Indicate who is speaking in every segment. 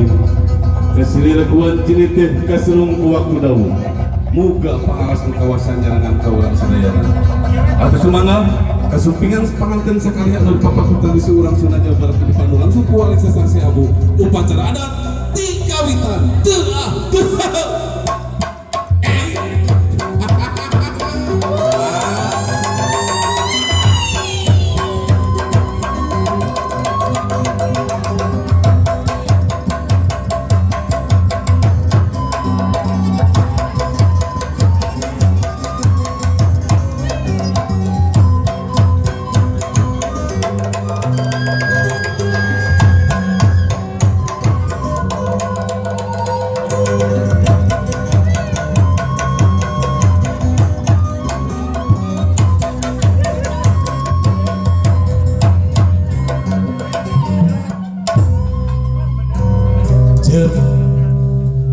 Speaker 1: Karim. Kasilirakuan cinitih kaselung ku waktu dawu. Muga pangawas nu kawasan nyarengan ka urang sadayana. Atos sumangga kasumpingan panganten sakali anu dipapakutan di urang Sunda Jawa Barat di dipandu langsung ku Alexa Saksi Abu upacara adat ti kawitan teu ah teu.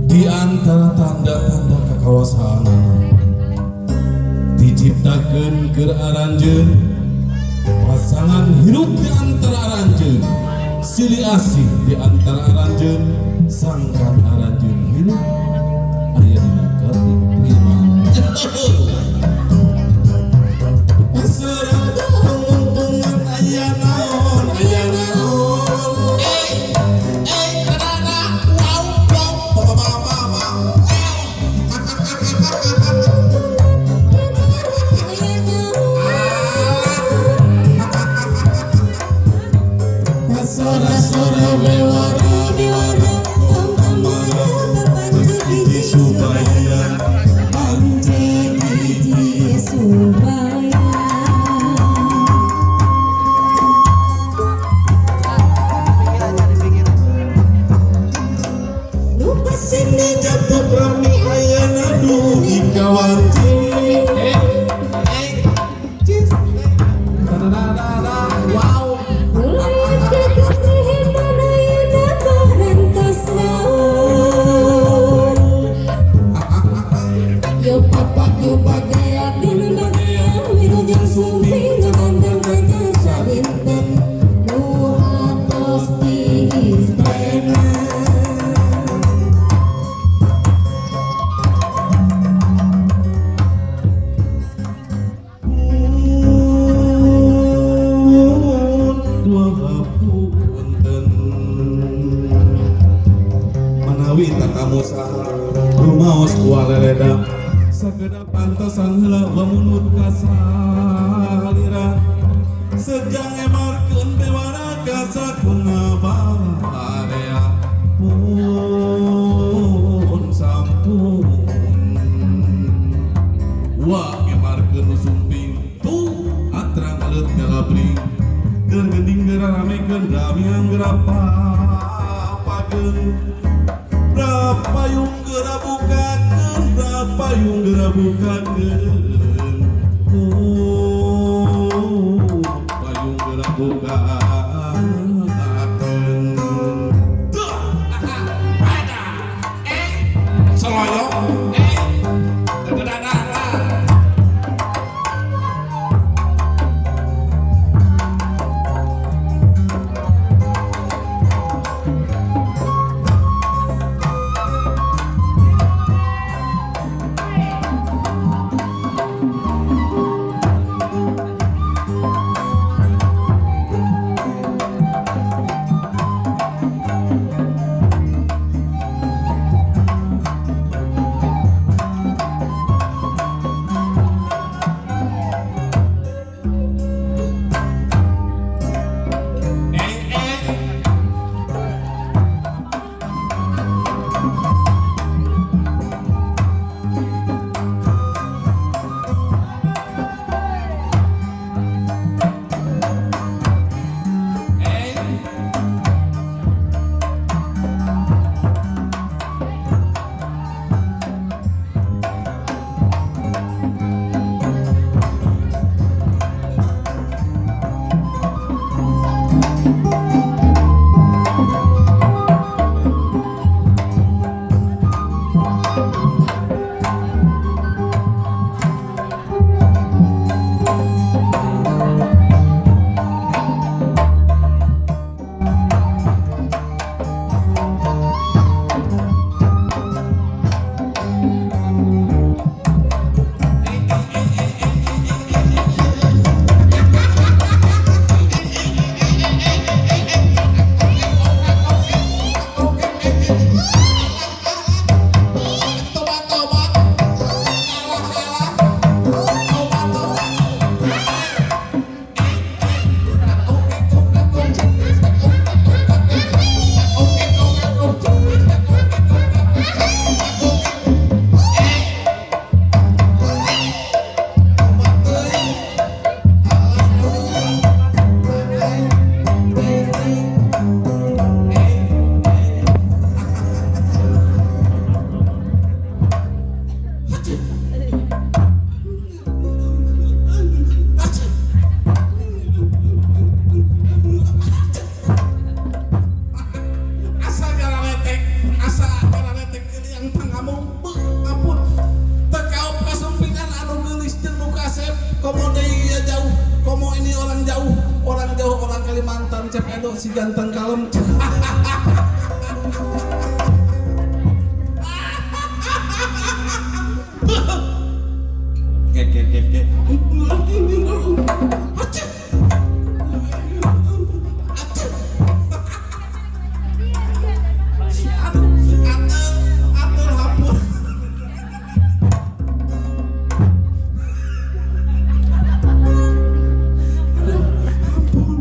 Speaker 1: Di antara tanda-tanda kekawasaan diciptakeun keur aranjeun pasangan hirup di antara aranjeun, silih asih di antara aranjeun, sangkan aranjeun hirup aya dina katikriman. Paserang pangungtungan aya naon, aya naon, eh eh dadada wow wow ba ba ba ba. Pasora-sora bewara
Speaker 2: Bewara tam-tamara papancet
Speaker 1: hiji
Speaker 2: hiji
Speaker 1: supaya
Speaker 2: pancet hiji supaya. Nu
Speaker 1: sini jatuh rami ayana dugi kawanci eh eh cis dadadada wow.
Speaker 2: Ulah kegetih manayana parantos naon. Yo papa yo bagea dinu bagea wilujeng sumping ngabandang aja sadinten nu atos diistrena.
Speaker 1: Pun dua hapunten manawi tatamu saha rumaos waleleda sakedap pantosan heula wamunut kasalira sejang emarkeun bewara kasakuna barea pun sampun wa ngemarkeun nu sumping tuh atrang aleut galabring keur gending geura ramekeun ramiang geura papageun payung geura bukakeun, payung geura bukakeun, oh payung geura bukakeun. Tuh, ada eh seloyo eh dadadada. Kado si ganteng kalem. Ke ke ke ke. Aceh. Aceh. Aduh, atur, atur hapur. Aduh, ampun.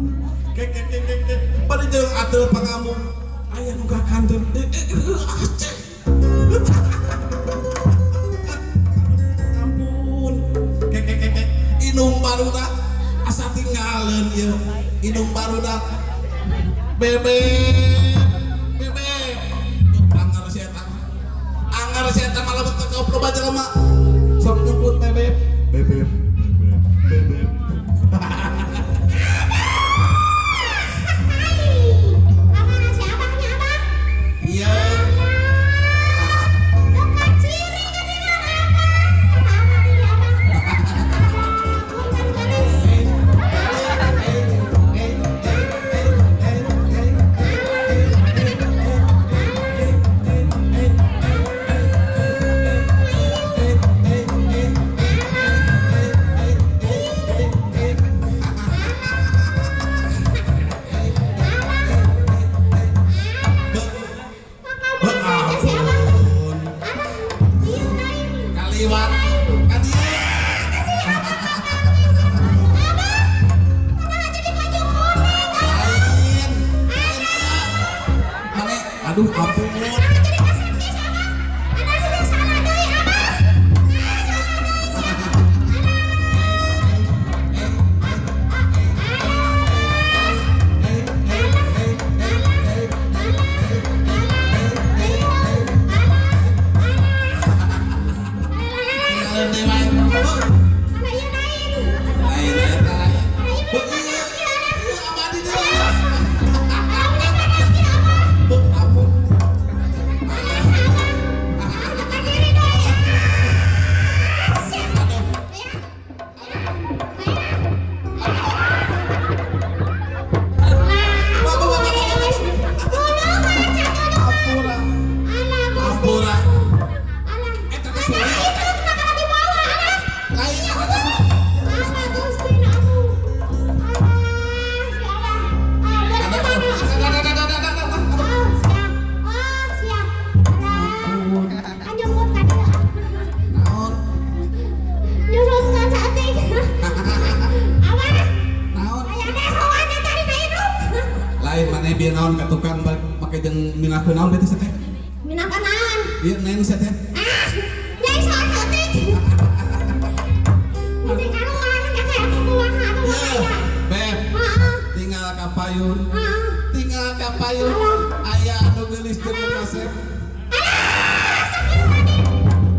Speaker 1: Ke ke ke ke ke. Pada jeung atur pangamuk. Aya nu kakantun. Aceh. Ampun. Ke ke ke ke. Indung barudak asa tinggaleun ieu. Indung barudak. Bebek. Bebek. Anger si eta. Anger si eta malah teu loba jelema. Sok nyebut bebek. Bebek. Bebek.
Speaker 2: Abah, si abahnya abah.
Speaker 1: Iya.
Speaker 2: Duka ciri geuningan abah. Abah diri abah. Punten geulis. Apa aja si abah? Abah, ieu lain.
Speaker 1: Kaliwat ka dieu.
Speaker 2: Abah, kenapa jadi baju kuning?
Speaker 1: Lain. Mane, aduh ampun.
Speaker 2: Kenapa jadi kasep geus abah? Ada sih salah deui abah. Ah, salah deui si abah.
Speaker 1: Tinggalin deui wae.
Speaker 2: Anak ieu lain.
Speaker 1: Lain eta lain.
Speaker 2: Anak ieu
Speaker 1: Beuh,
Speaker 2: bener
Speaker 1: ieu.
Speaker 2: ieu anak.
Speaker 1: Ieu abadi deui.
Speaker 2: Anak bener ieu abah.
Speaker 1: Beuh, ampun.
Speaker 2: Buka diri deui. Siap. Ya.
Speaker 1: Wah, wah, wah, wah, wah. Ampura. Ampura. Eta teh suara. Lain eta teh suara. Ada, ada, ada, ada, ada, ada, ada. Naon? Naon? Lain maneh bieu naon ka tukang make jeung minakeun naon beuh teh teh?
Speaker 2: Minakan naon?
Speaker 1: Ieu neng sia teh.
Speaker 2: Ah, nyai soal saeutik. Bisi kaluar kakek aku kumaha atuh
Speaker 1: Ieu,
Speaker 2: bahaya.
Speaker 1: Beb,
Speaker 2: Heeh.
Speaker 1: tinggal ka payun.
Speaker 2: Heeh.
Speaker 1: Tinggal ka payun. Aya anu geulis jeung nu kasep.
Speaker 2: Alah, sakit tadi.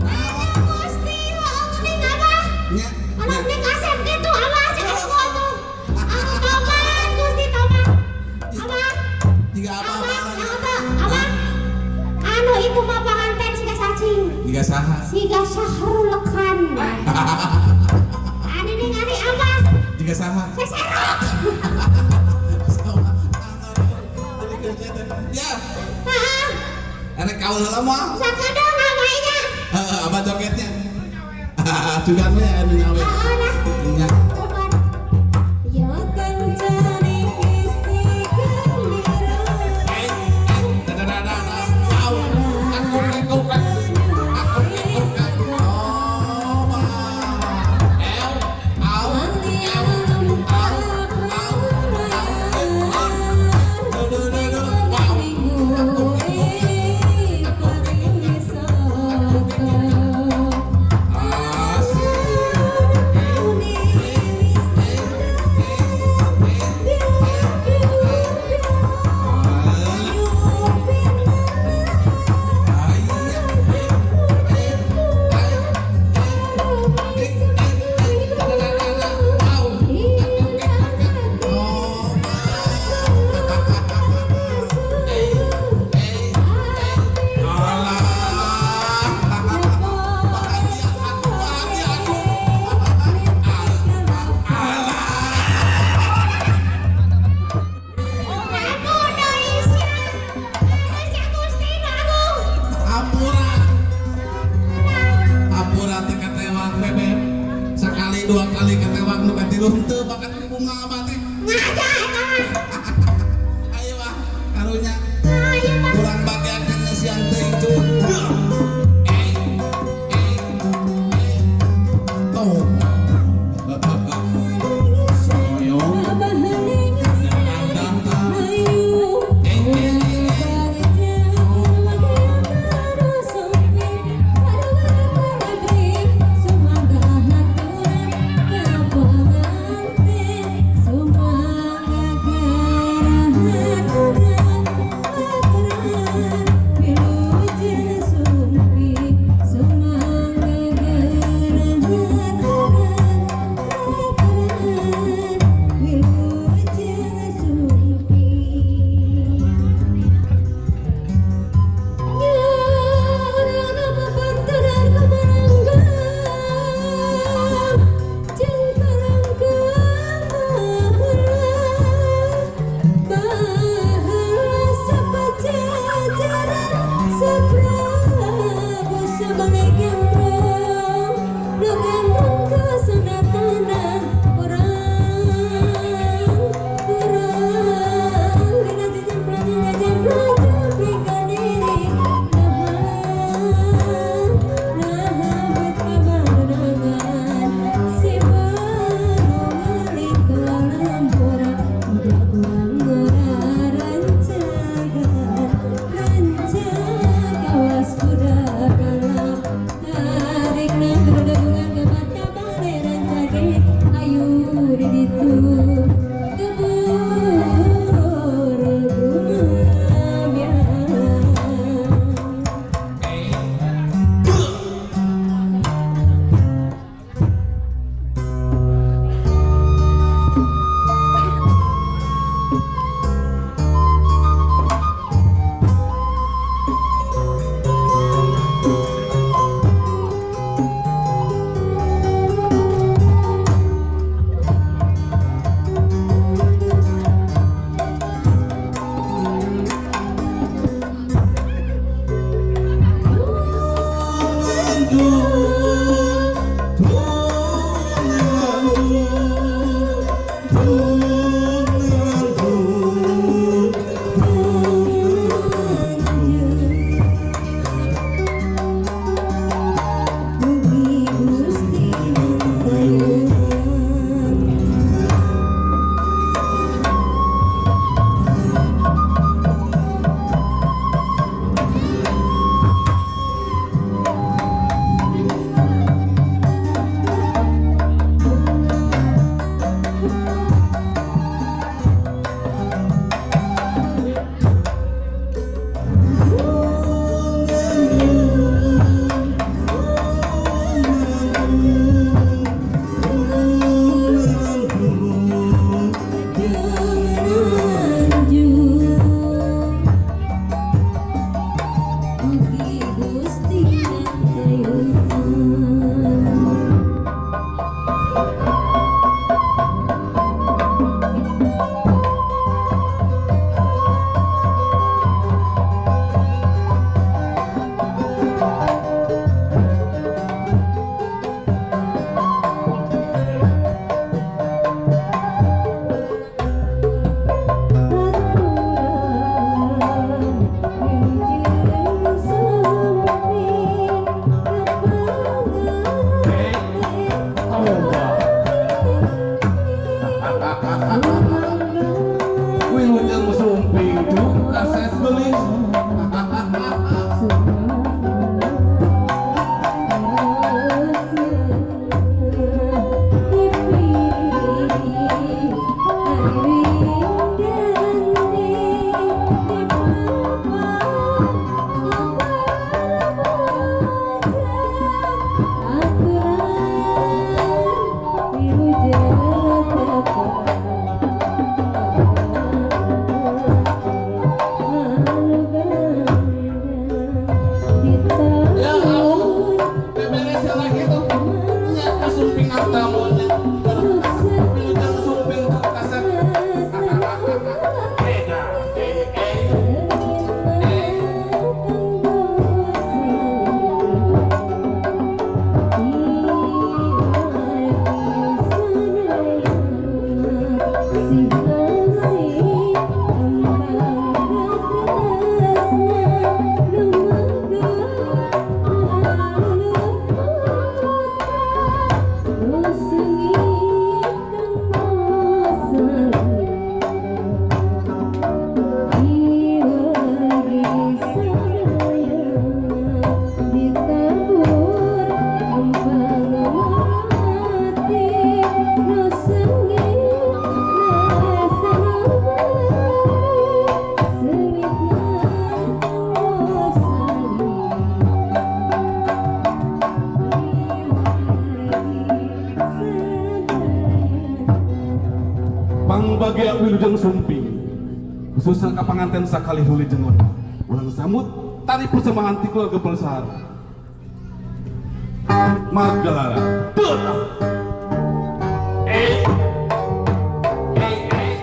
Speaker 1: Naon?
Speaker 2: Gusti, heueuh geuning abah.
Speaker 1: Nya,
Speaker 2: Alah
Speaker 1: nya.
Speaker 2: ning kasep kitu abah si aku atuh. Aku tobat, Gusti tobat. Abah,
Speaker 1: Jiga apa
Speaker 2: abah,
Speaker 1: apa
Speaker 2: yang teu, abah. Anu itu mah panganten siga cacing.
Speaker 1: Jiga saha?
Speaker 2: Siga Sahrul Khan. Anu ningali abah,
Speaker 1: Jiga saha?
Speaker 2: seserok.
Speaker 1: Sama. Ya,
Speaker 2: Heeh.
Speaker 1: arek kaul heula moal.
Speaker 2: Sakedeung abah nya.
Speaker 1: Heeh, abah jogetnya. Cugan we anu nyawe.
Speaker 2: Heeh lah.
Speaker 1: Nya.
Speaker 2: Tobat.
Speaker 3: Ya kancane isi gembira.
Speaker 1: Eh, eh, da da da da. Au, aku aku aku aku aku. Oh, ma. El, au, el, au, au, au. Du du du du. Wow. As.
Speaker 4: Hampura. Hampura teh katewak bebek. Sekali dua kali katewak nu katilu henteu bakat bunga abah teh.
Speaker 2: Ngaja eta mah.
Speaker 4: Ayo ah, karunya
Speaker 2: Ayo Pak.
Speaker 4: kurang bagian kana siang teh itu. Eh, eh, eh. Tuh. Soyong. Wilujeng sumping tuh kaset belis. Ya ampun, beberes lagi tuh. Nya kasumping tamunya. Wilujeng sumping tuh kaset. Eh, eh, eh.
Speaker 1: Bahagia wilujeng sumping, khususnya ka panganten sakalih wilujeng lengkap. Urang sambut tari persembahan ti keluarga besar Magelara. Tuh. Eh. Eh, eh.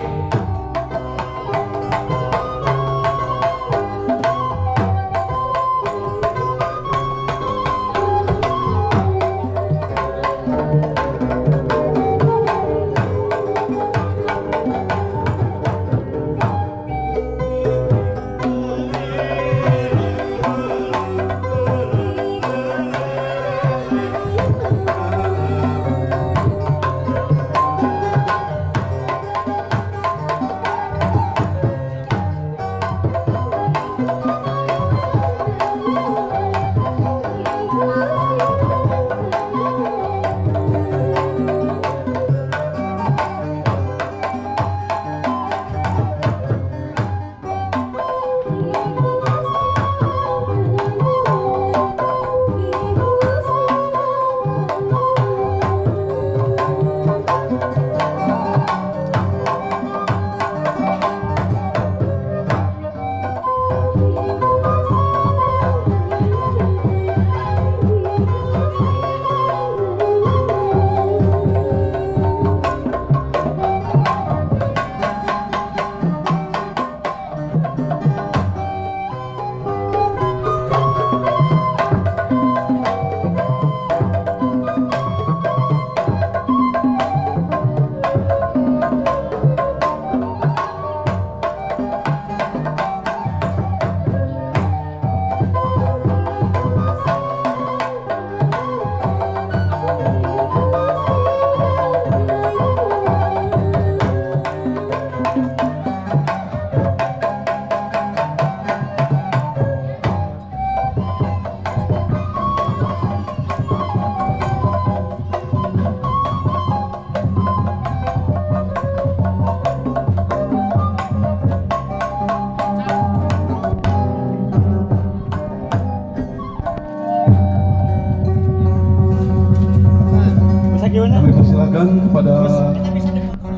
Speaker 5: Bisa gimana?
Speaker 1: Kami persilakan kepada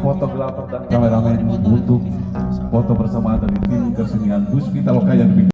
Speaker 1: fotografer dan kameramen untuk foto bersama dari tim kesenian Puspitaloka yang dipimpin